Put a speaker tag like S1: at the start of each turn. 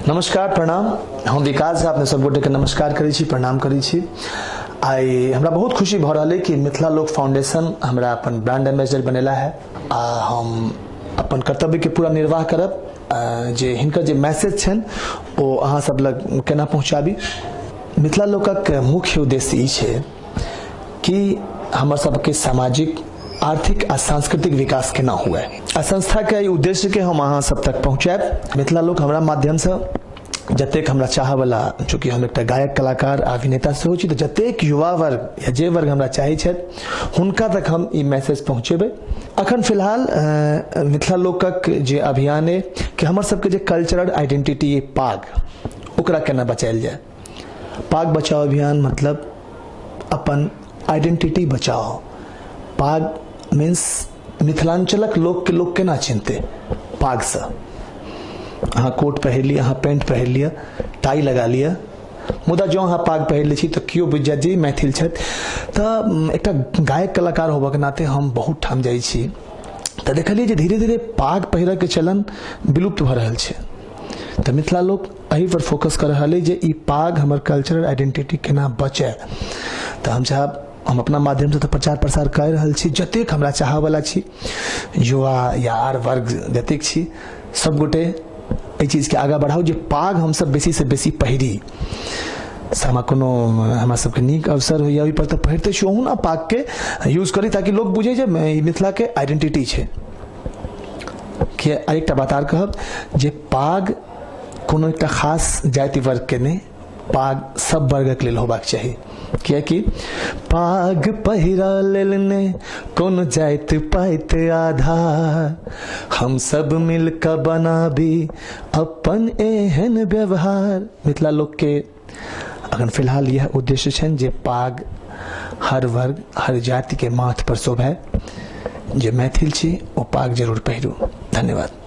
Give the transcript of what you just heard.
S1: नमस्कार, प्रणाम। हम विकास झा अपने सब गोटेके नमस्कार करै छी, प्रणाम करै छी। आइ हमरा बहुत खुशी भऽ रहल अइ कि मिथिला लोक फाउंडेशन हमरा अपन ब्रांड एम्बेसडर बनेला है आ हम अपन कर्तव्यके पूरा निर्वाह करब जे हिनकर जे मैसेज छनि ओ अहाँ सब लग केना पहुँचाबी। मिथिला लोकक मुख्य उद्देश्य ई छै कि हमर सबके सामाजिक, आर्थिक आ सांस्कृतिक विकास केना हुए आ संस्थाके एहि उद्देश्यके हम अहाँ सब तक पहुँचायब। मिथिला लोक हमरा माध्यमसँ जतेक हमरा चाहऽवला, चूँकि हम एकटा गायक, कलाकार आ अभिनेता सेहो छी, तऽ जतेक युवा वर्ग या जे वर्ग हमरा चाहै छथि हुनका तक हम ई मैसेज पहुँचेबै। अखन फिलहाल मिथिला लोकक जे अभियान अइ कि हमर सबके जे कल्चरल आइडेंटिटी अइ पाग, ओकरा केना बचायल जाय। पाग बचाओ अभियान मतलब अपन आइडेंटिटी बचाओ। पाग मीन्स मिथिलांचलक लोकके लोक केना चिन्हतै पागसँ। अहाँ कोट पहिर लिअ, अहाँ पैंट पहिर लिअ, टाई लगा लिअ, मुदा जँ अहाँ पाग पहिर लै छी तऽ केओ बुझि जायत जे ई मैथिल छथि। तऽ एकटा गायक कलाकार होबऽके नाते हम बहुत ठाम जाइ छी तऽ देखलियै जे धीरे धीरे पाग पहिरऽके चलन विलुप्त भऽ रहल छै। तऽ मिथिला लोक एहि पर फोकस कऽ रहल अइ जे ई पाग हमर कल्चरल आइडेंटिटी केना बचय। तऽ हम चाहब, हम अपना माध्यमसँ तऽ प्रचार प्रसार कऽ रहल छी, जतेक हमरा चाहऽवला छी युवा या आर वर्ग जतेक छी सब गोटे एहि चीजके आगाँ बढ़ाउ जे पाग हमसब बेसीसँ बेसी पहिरी। से हमरा कोनो हमरा सबके नीक अवसर होइए ओहिपर तऽ पहिरते छी, ओहुना पागके यूज करी ताकि लोक बुझै जे ई मिथिलाके आइडेंटिटी छै। कि एकटा बात आर कहब जे पाग कोनो एकटा खास जाति वर्गके नहि, पाग सब वर्गक लेल होबाक चाही। कियाकि पाग पहिरा लेल ने कोनो जाति पाति आधार, हम सब मिल कऽ बनाबी अपन एहन व्यवहार। मिथिला लोकके अखन फिलहाल यह उद्देश्य छनि जे पाग हर वर्ग हर जातिके माथ पर शोभे। जे मैथिल छी ओ पाग जरूर पहिरू। धन्यवाद।